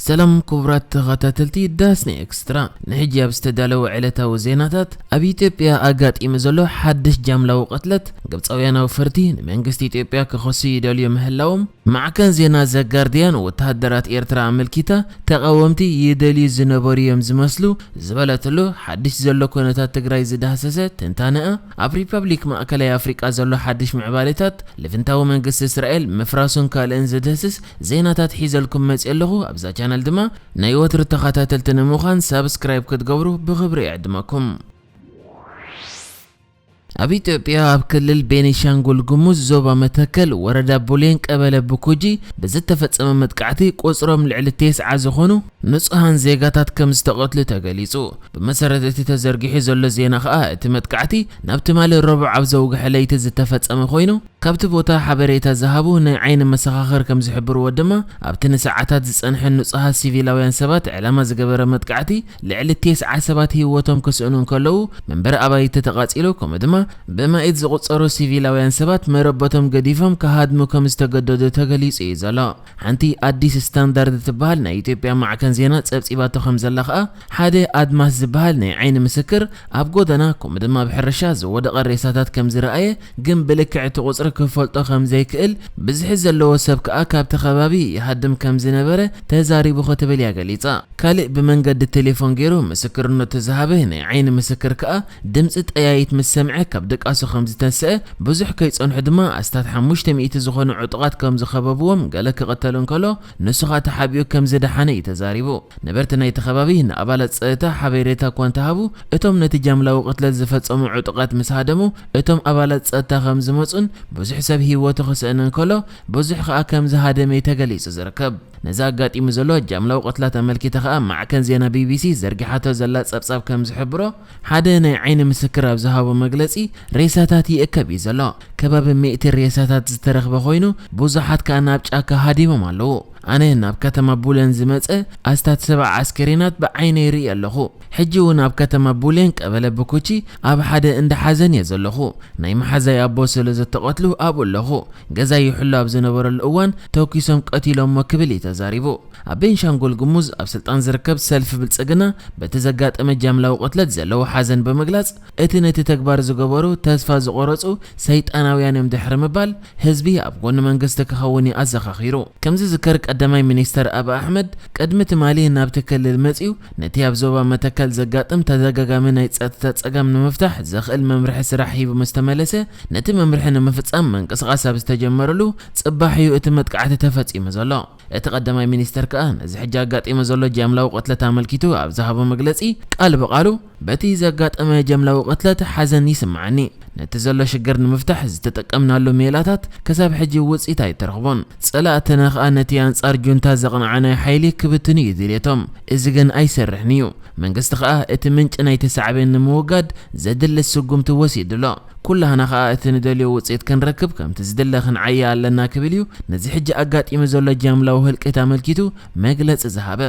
ሰላም ክቡራት ተኸታተልቲ ዳስኒ ኤክስትራ፣ ንሕጂ ኣብ ዝተዳለወ ዕለታዊ ዜናታት፣ ኣብ ኢትዮጵያ ኣጋጢሙ ዘሎ ሓድሽ ጃምላዊ ቅትለት፣ ግብጻውያን ኣውፈርቲ ንመንግስቲ ኢትዮጵያ ክኸሱ ይደልዩ ምህላዎም፣ ማዕከን ዜና ዘጋርድያን ወተሃደራት ኤርትራ ኣመልኪታ፣ ተቓወምቲ ይደልዩ ዝነበሩ እዮም ዝመስሉ ዝበለትሉ ሓድሽ ዘሎ ኩነታት ትግራይ ዝዳህሰሰ ትንታነኣ፣ ኣብ ሪፐብሊክ ማእከላይ ኣፍሪቃ ዘሎ ሓድሽ ምዕባሌታት፣ ልፍንታዊ መንግስቲ እስራኤል ምፍራሱን ካልእን ዝድህስስ ዜናታት ሒዘልኩም መጽእ ኣለኹ። ኣብዛ ቻነል ድማ ናይ ወትሩ ተኸታተልቲ ንምዃን ሳብስክራይብ ክትገብሩ ብኽብሪ ይዕድመኩም። ኣብ ኢትዮጵያ ኣብ ክልል ቤኒሻንጉል ጉሙዝ ዞባ መተከል ወረዳ ቡሌን ቀበለ ብኩጂ ብዝተፈጸመ መጥቃዕቲ ቁጽሮም ልዕሊ ተስዓ ዝኾኑ ንጹሃን ዜጋታት ከም ዝተቐትሉ ተገሊጹ። ብመሰረት እቲ ተዘርጊሑ ዘሎ ዜና ከኣ፣ እቲ መጥቃዕቲ ናብ ትማሊ ረቡዕ ኣብ ዘውግሐ ለይቲ ዝተፈጸመ ኮይኑ፣ ካብቲ ቦታ ሓበሬታ ዝሃቡ ናይ ዓይኒ መሰኻኽር ከም ዝሕብርዎ ድማ፣ ኣብቲ ንሰዓታት ዝጸንሐ ንጹሃት ሲቪላውያን ሰባት ዕላማ ዝገበረ መጥቃዕቲ፣ ልዕሊ ተስዓ ሰባት ህይወቶም ክስእኑ እንከለዉ፣ መንበሪ ኣባይቲ ተቓጺሉ፣ ከምኡ ድማ ብማኢት ዝቑጸሩ ሲቪላውያን ሰባት መረበቶም ገዲፎም ክሃድሙ ከም ዝተገደዱ ተገሊጹ እዩ ዘሎ። ሓንቲ ኣዲስ ስታንዳርድ እትበሃል ናይ ኢትዮጵያ ማዕከን ዜና ጸብጺባቶ ከም ዘላ ከኣ፣ ሓደ ኣድማስ ዝበሃል ናይ ዓይኒ ምስክር ኣብ ጎደና ከምኡ ድማ ኣብ ሕርሻ ዝወደቐ ሬሳታት ከም ዝረኣየ፣ ግን ብልክዕ እቲ ቁጽሪ ክፈልጦ ከም ዘይክእል፣ ብዝሒ ዘለዎ ሰብ ከኣ ካብቲ ከባቢ ይሃድም ከም ዝነበረ ተዛሪቡ ክትብል እያ ገሊጻ። ካልእ ብመንገዲ ቴሌፎን ገይሩ ምስክርነቱ ዝሃበ ናይ ዓይኒ ምስክር ከኣ፣ ድምጺ ጠያይት ምስ ሰምዐ ካብ ድቃሱ ከም ዝተንስአ፣ ብዙሕ ከይጸንሑ ድማ ኣስታት ሓሙሽተ ሚእቲ ዝኾኑ ዕጡቓት ከም ዝኸበብዎም፣ ገለ ክቕተል እንከሎ፣ ንሱ ኸኣ ተሓቢኡ ከም ዝደሓነ እዩ ተዛሪቡ። ነበርቲ ናይቲ ከባቢ ንኣባላት ጸጥታ ሓበሬታ እኳ እንተሃቡ፣ እቶም ነቲ ጃምላዊ ቅትለት ዝፈጸሙ ዕጡቓት ምስ ሃደሙ፣ እቶም ኣባላት ጸጥታ ከም ዝመጹን ብዙሕ ሰብ ህይወቱ ክስእን እንከሎ፣ ብዙሕ ኸኣ ከም ዝሃደመ እዩ ተገሊጹ ዝርከብ። ነዚ ኣጋጢሙ ዘሎ ጃምላዊ ቅትላት ኣመልኪታ ኸኣ፣ ማዕከን ዜና ቢ ቢ ሲ ዘርጊሓቶ ዘላ ጸብጻብ ከም ዝሕብሮ፣ ሓደ ናይ ዓይኒ ምስክር ኣብ ዝሃቦ መግለጺ፣ ሬሳታት ይእከብ እዩ ዘሎ። ከባቢ ሚእቲ ሬሳታት ዝተረኽበ ኮይኑ፣ ብዙሓት ከኣ ናብ ጫካ ሃዲሞም ኣለዉ። ኣነ ናብ ከተማ ቡለን ዝመጸ ኣስታት ሰብዓ ኣስከሬናት ብዓይነይ ይርኢ ኣለኹ። ሕጂ እውን ኣብ ከተማ ቡሌን ቀበለ ብኩቺ ኣብ ሓደ እንዳ ሓዘን እየ ዘለኹ። ናይ መሓዛይ ኣቦ ስለ ዝተቐትሉ ኣብኡ ኣለኹ። ገዛይ ይሕሉ ኣብ ዝነበረሉ እዋን ተኲሶም ቀቲሎሞ ክብል እዩ ተዛሪቡ። ኣብ ቤንሻንጉል ጉሙዝ ኣብ ስልጣን ዝርከብ ሰልፊ ብልጽግና በቲ ዘጋጠመ ጃምላዊ ቅትለት ዘለዎ ሓዘን ብምግላጽ፣ እቲ ነቲ ተግባር ዝገበሩ ተስፋ ዝቖረጹ ሰይጣናውያን እዮም ድሕሪ ምባል፣ ህዝቢ ኣብ ጎኒ መንግስቲ ክኸውን እዩ ኣዘኻኺሩ። ከም ዝዝከር፣ ቀዳማይ ሚኒስተር ኣብይ ኣሕመድ ቅድሚ ትማሊ ናብቲ ክልል መጺኡ፣ ነቲ ኣብ ዞባ መተከል ዘጋጥም ተደጋጋሚ ናይ ጸጥታ ጸገም ንምፍታሕ ዘኽእል መምርሒ ስራሕ ሂቡ ምስ ተመለሰ፣ ነቲ መምርሒ ንምፍጻም ምንቅስቓስ ኣብ ዝተጀመረሉ ጽባሕ እዩ እቲ መጥቃዕቲ ተፈጺሙ ዘሎ። እቲ ቀዳማይ ሚኒስተር ከኣ፣ ነዚ ሕጂ ኣጋጢሙ ዘሎ ጃምላዊ ቅትለት ኣመልኪቱ ኣብ ዝሃቦ መግለጺ፣ ቃል ብቓሉ፣ በቲ ዘጋጠመ ጀምላዊ ቅትለት ሓዘን ይስምዓኒ። ነቲ ዘሎ ሽግር ንምፍታሕ ዝተጠቀምናሉ ሜላታት ክሳብ ሕጂ ውጽኢት ኣይተረኽቦን። ጸላእትና ከኣ ነቲ ኣንጻር ጁንታ ዘቕንዓናዮ ሓይሊ ክብትኑ እዩ ድልየቶም። እዚ ግን ኣይሰርሕን እዩ። መንግስቲ ከኣ እቲ ምንጪ ናይቲ ሳዕቤን ንምውጋድ ዘድሊ ስጉምቲ ወሲዱ ኣሎ። ኩላህና ከኣ እቲ ንደልዮ ውጽኢት ክንረክብ ከምቲ ዝድለ ክንዓዪ ኣለና ክብል እዩ ነዚ ሕጂ ኣጋጢሙ ዘሎ ጃምላዊ ህልቂት ኣመልኪቱ መግለጺ ዝሃበ።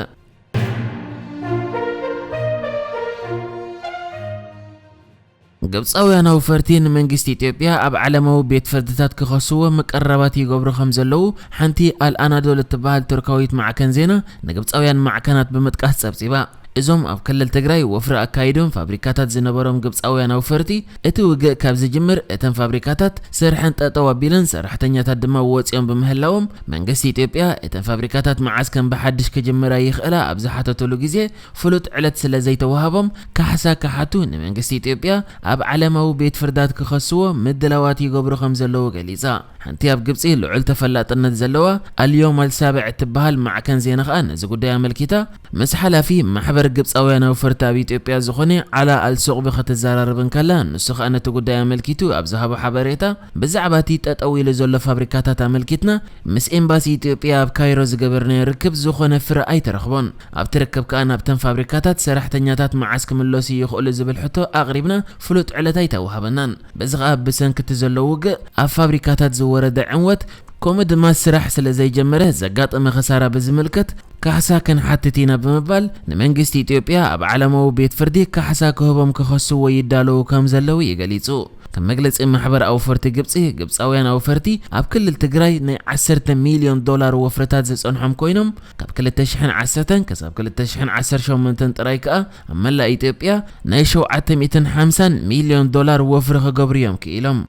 ግብጻውያን ኣውፈርቲ ንመንግስቲ ኢትዮጵያ ኣብ ዓለማዊ ቤት ፍርድታት ክኸስዎ ምቅርራባት ይገብሩ ከም ዘለዉ ሓንቲ ኣል ኣናዶል እትበሃል ቱርካዊት ማዕከን ዜና ንግብጻውያን ማዕከናት ብምጥቃስ ጸብጺባ። እዞም ኣብ ክልል ትግራይ ወፍሪ ኣካይዶም ፋብሪካታት ዝነበሮም ግብጻውያን ኣውፈርቲ፣ እቲ ውግእ ካብ ዝጅምር እተን ፋብሪካታት ስርሐን ጠጠው ኣቢለን ሰራሕተኛታት ድማ ወጺኦም ብምህላዎም መንግስቲ ኢትዮጵያ እተን ፋብሪካታት መዓስ ከም ብሓድሽ ክጅምራ ይኽእላ ኣብ ዝሓተቱሉ ግዜ ፍሉጥ ዕለት ስለ ዘይተዋህቦም ካሕሳ ክሓቱ ንመንግስቲ ኢትዮጵያ ኣብ ዓለማዊ ቤት ፍርዳት ክኸስዎ ምድላዋት ይገብሩ ከም ዘለዉ ገሊጻ። ሓንቲ ኣብ ግብጺ ልዑል ተፈላጥነት ዘለዋ ኣልዮም ኣልሳብዕ እትበሃል ማዕከን ዜና ከኣ ነዚ ጉዳይ ኣመልኪታ ምስ ሓላፊ ማሕበር ግብጻውያን ኣውፈርቲ ኣብ ኢትዮጵያ ዝኾነ ዓላ ኣልሱቕቢ ክትዘራረብ እንከላ፣ ንሱ ከኣ ነቲ ጉዳይ ኣመልኪቱ ኣብ ዝሃቦ ሓበሬታ፣ ብዛዕባ እቲ ጠጠው ኢሉ ዘሎ ፋብሪካታት ኣመልኪትና ምስ ኤምባሲ ኢትዮጵያ ኣብ ካይሮ ዝገበርናዮ ርክብ ዝኾነ ፍረ ኣይተረኽቦን። ኣብቲ ርክብ ከኣ ናብተን ፋብሪካታት ሰራሕተኛታት መዓስ ክምለሱ ይኽእሉ ዝብል ሕቶ ኣቕሪብና ፍሉጥ ዕለት ኣይተዋህበናን። በዚ ከኣ ብሰንኪ እቲ ዘሎ ውግእ ኣብ ፋብሪካታት ዝወረደ ዕንወት ከምኡ ድማ ስራሕ ስለ ዘይጀመረ ዘጋጠመ ኸሳራ ብዝምልከት ካሕሳ ክንሓትት ኢና ብምባል ንመንግስቲ ኢትዮጵያ ኣብ ዓለማዊ ቤት ፍርዲ ካሕሳ ክህቦም ክኸስዎ ይዳለዉ ከም ዘለዉ እዩ ገሊጹ። ከም መግለጺ ማሕበር ኣውፈርቲ ግብጺ፣ ግብጻውያን ኣውፈርቲ ኣብ ክልል ትግራይ ናይ ዓሰርተ ሚልዮን ዶላር ወፍርታት ዝጸንሖም ኮይኖም ካብ ክልተ ሽሕን ዓሰርተን ክሳብ ክልተ ሽሕን ዓሰርተ ሸሞንተን ጥራይ ከኣ ኣብ መላእ ኢትዮጵያ ናይ ሸውዓተ ሚእትን ሓምሳን ሚልዮን ዶላር ወፍሪ ክገብሩ እዮም ክኢሎም።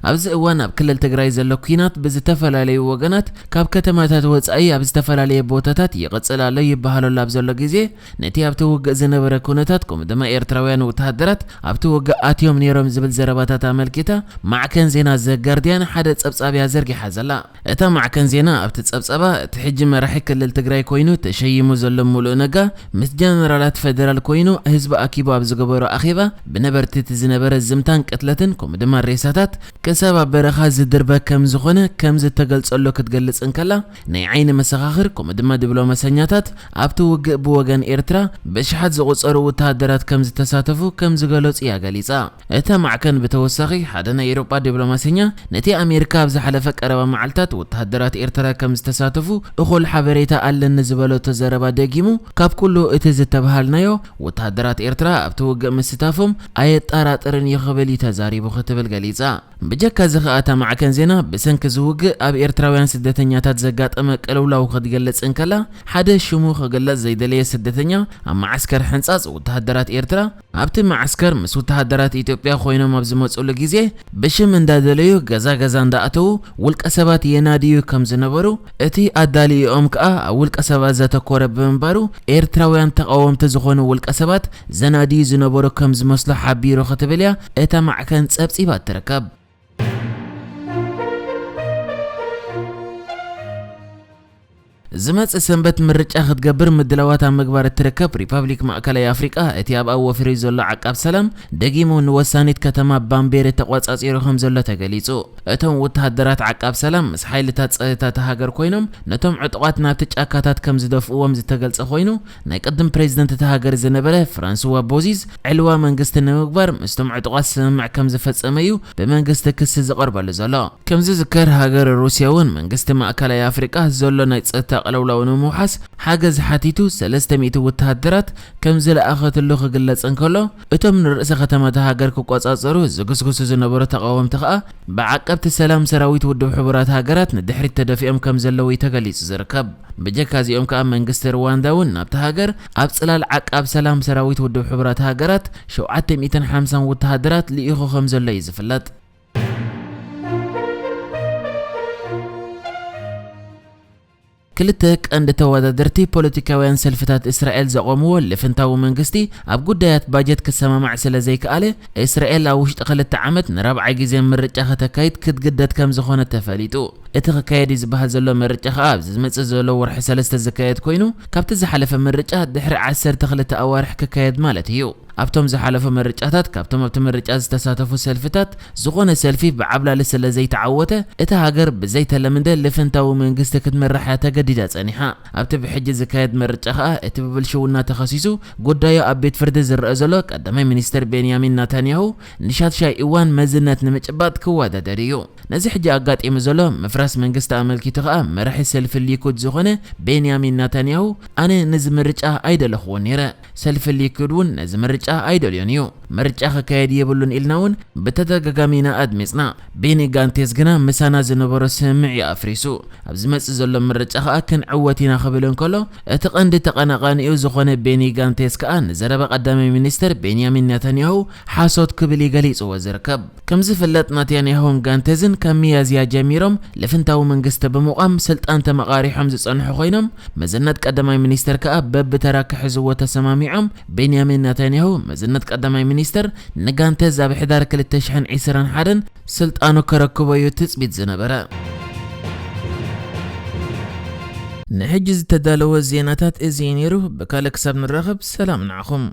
ኣብዚ እዋን ኣብ ክልል ትግራይ ዘሎ ኲናት ብዝተፈላለዩ ወገናት ካብ ከተማታት ወጻኢ ኣብ ዝተፈላለየ ቦታታት ይቕጽል ኣሎ ይበሃለሉ ኣብ ዘሎ ግዜ፣ ነቲ ኣብቲ ውግእ ዝነበረ ኩነታት ከምኡ ድማ ኤርትራውያን ወተሃደራት ኣብቲ ውግእ ኣትዮም ነይሮም ዝብል ዘረባታት ኣመልኪታ ማዕከን ዜና ዘጋርድያን ሓደ ጸብጻብ እያ ዘርጊሓ ዘላ። እታ ማዕከን ዜና ኣብቲ ጸብጻባ፣ እቲ ሕጂ መራሒ ክልል ትግራይ ኮይኑ ተሸይሙ ዘሎ ሙሉእ ነጋ ምስ ጀነራላት ፈደራል ኮይኑ ህዝቢ ኣኪቡ ኣብ ዝገበሮ ኣኼባ ብነበርቲ እቲ ዝነበረ ዝምታን ቅትለትን ከምኡ ድማ ሬሳታት ክሳብ ኣብ በረኻ ዝድርበ ከም ዝኾነ ከም ዝተገልጸሉ ክትገልጽ እንከላ፣ ናይ ዓይኒ መሰኻኽር ከምኡ ድማ ዲፕሎማሰኛታት ኣብቲ ውግእ ብወገን ኤርትራ ብሽሓት ዝቑጸሩ ወተሃደራት ከም ዝተሳተፉ ከም ዝገለጹ እያ ገሊጻ። እታ ማዕከን ብተወሳኺ ሓደ ናይ ኤውሮጳ ዲፕሎማሰኛ ነቲ ኣሜሪካ ኣብ ዝሓለፈ ቀረባ መዓልታት ወተሃደራት ኤርትራ ከም ዝተሳተፉ እኹል ሓበሬታ ኣለኒ ዝበለቶ ዘረባ ደጊሙ፣ ካብ ኩሉ እቲ ዝተበሃልናዮ ወተሃደራት ኤርትራ ኣብቲ ውግእ ምስታፎም ኣየጠራጥርን እዩ ክብል እዩ ተዛሪቡ ክትብል ገሊጻ። ብጀካ እዚ ከኣ እታ ማዕከን ዜና ብሰንኪ እዚ ውግእ ኣብ ኤርትራውያን ስደተኛታት ዘጋጠመ ቅልውላው ክትገልጽ እንከላ፣ ሓደ ሽሙ ክግለጽ ዘይደለየ ስደተኛ ኣብ መዓስከር ሕንጻጽ ወተሃደራት ኤርትራ ኣብቲ መዓስከር ምስ ወተሃደራት ኢትዮጵያ ኮይኖም ኣብ ዝመጽሉ ግዜ ብሽም እንዳደለዩ ገዛ ገዛ እንዳኣተዉ ውልቀ ሰባት የናድዩ ከም ዝነበሩ፣ እቲ ኣዳልይኦም ከኣ ኣብ ውልቀ ሰባት ዘተኮረ ብምንባሩ ኤርትራውያን ተቃወምቲ ዝኾኑ ውልቀ ሰባት ዘናድዩ ዝነበሩ ከም ዝመስሎ ሓቢሩ ክትብል እያ እታ ማዕከን ጸብጺባ ትርከብ። ዝመጽእ ሰንበት ምርጫ ክትገብር ምድላዋት ኣብ ምግባር እትርከብ ሪፓብሊክ ማእከላይ ኣፍሪቃ፣ እቲ ኣብኣ ወፊሩ ዘሎ ዓቃብ ሰላም ደጊሙ ንወሳኒት ከተማ ባምቤሪ ተቋጻጺሩ ከም ዘሎ ተገሊጹ። እቶም ወተሃደራት ዓቃብ ሰላም ምስ ሓይልታት ጸጥታ እታ ሃገር ኮይኖም ነቶም ዕጡቓት ናብቲ ጫካታት ከም ዝደፍእዎም ዝተገልጸ ኮይኑ፣ ናይ ቅድም ፕሬዚደንት እታ ሃገር ዝነበረ ፍራንስዋ ቦዚዝ ዕልዋ መንግስቲ ንምግባር ምስቶም ዕጡቓት ስምምዕ ከም ዝፈጸመ እዩ ብመንግስቲ ክሲ ዝቐርበሉ ዘሎ። ከም ዝዝከር፣ ሃገር ሩስያ እውን መንግስቲ ማእከላይ ኣፍሪቃ ዘሎ ናይ ጸጥታ ቅልውላው ንምውሓስ ሓገዝ ሓቲቱ ሰለስተ ሚእቲ ወተሃደራት ከም ዝለኣኸትሉ ክግለጽ እንከሎ፣ እቶም ንርእሰ ከተማ እታ ሃገር ክቆጻጸሩ ዝግስግሱ ዝነበሩ ተቓወምቲ ከኣ ብዓቀብቲ ሰላም ሰራዊት ውድብ ሕቡራት ሃገራት ንድሕሪት ተደፊኦም ከም ዘለዉ እዩ ተገሊጹ ዝርከብ። ብጀካ እዚኦም ከኣ መንግስቲ ሩዋንዳ እውን ናብታ ሃገር ኣብ ጽላል ዓቃብ ሰላም ሰራዊት ውድብ ሕቡራት ሃገራት ሸውዓተ ሚእትን ሓምሳን ወተሃደራት ልኢኹ ከም ዘሎ እዩ ዝፍለጥ። ክልተ ቀንዲ ተወዳደርቲ ፖለቲካውያን ሰልፍታት እስራኤል ዘቖምዎ ልፍንታዊ መንግስቲ ኣብ ጉዳያት ባጀት ክሰማማዕ ስለ ዘይከኣለ፣ እስራኤል ኣብ ውሽጢ ክልተ ዓመት ንራብዓይ ግዜ ምርጫ ከተካይድ ክትግደድ ከም ዝኾነት ተፈሊጡ። እቲ ክካየድ እዩ ዝበሃል ዘሎ ምርጫ ከኣ ኣብዚ ዝመጽእ ዘሎ ወርሒ ሰለስተ ዝካየድ ኮይኑ፣ ካብቲ ዝሓለፈ ምርጫ ድሕሪ ዓሰርተ ክልተ ኣዋርሕ ክካየድ ማለት እዩ። ኣብቶም ዝሓለፉ ምርጫታት፣ ካብቶም ኣብቲ ምርጫ ዝተሳተፉ ሰልፍታት፣ ዝኾነ ሰልፊ ብዓብላሊ ስለ ዘይተዓወተ፣ እታ ሃገር ብዘይተለምደ ልፍንታዊ መንግስቲ ክትምራሕ እያ ተገዲዳ ጸኒሓ። ኣብቲ ብሕጂ ዝካየድ ምርጫ ከኣ፣ እቲ ብብልሽውና ተኸሲሱ ጉዳዩ ኣብ ቤት ፍርዲ ዝረአ ዘሎ ቀዳማይ ሚኒስትር ቤንያሚን ናታንያሁ፣ ንሻድሻይ እዋን መዝነት ንምጭባጥ ክወዳደር እዩ። ነዚ ሕጂ ኣጋጢሙ ዘሎ ምፍራስ መንግስቲ ኣመልኪቱ ከኣ፣ መራሒ ሰልፊ ሊኩድ ዝኾነ ቤንያሚን ናታንያሁ፣ ኣነ ነዚ ምርጫ ኣይደለኽዎን ነይረ። ሰልፊ ሊኩድ እውን ነዚ ምርጫ ኣይደልዮን እዩ። ምርጫ ክካየድ የብሉን ኢልና እውን ብተደጋጋሚ ኢና ኣድሚጽና። ቤኒ ጋንቴስ ግና ምሳና ዝነበሮ ስምምዕ እዩ ኣፍሪሱ። ኣብ ዝመጽእ ዘሎ ምርጫ ከኣ ክንዕወት ኢና ክብል እንከሎ፣ እቲ ቀንዲ ተቐናቓኒኡ ዝኾነ ቤኒ ጋንቴስ ከኣ ንዘረባ ቀዳማይ ሚኒስትር ቤንያሚን ናታንያሁ ሓሶት ክብል እዩ ገሊጽዎ ዝርከብ። ከም ዝፍለጥ፣ ናታንያሁን ጋንቴዝን ካብ ሚያዝያ ጀሚሮም ልፍንታዊ መንግስቲ ብምቋም ስልጣን ተመቓሪሖም ዝጸንሑ ኮይኖም፣ መዝነት ቀዳማይ ሚኒስተር ከኣ በብተራ ክሕዝዎ ተሰማሚዖም። ቤንያሚን ናታንያሁ መዝነት ቀዳማይ ሚኒስተር ንጋንቴዝ ኣብ ሕዳር ክልተ ሽሕን ዕስራን ሓደን ስልጣኑ ከረክቦ እዩ ትጽቢት ዝነበረ። ንሕጂ ዝተዳለወ ዜናታት እዚ እዩ ነይሩ። ብካልእ ክሳብ ንራኸብ ሰላም ንዓኹም።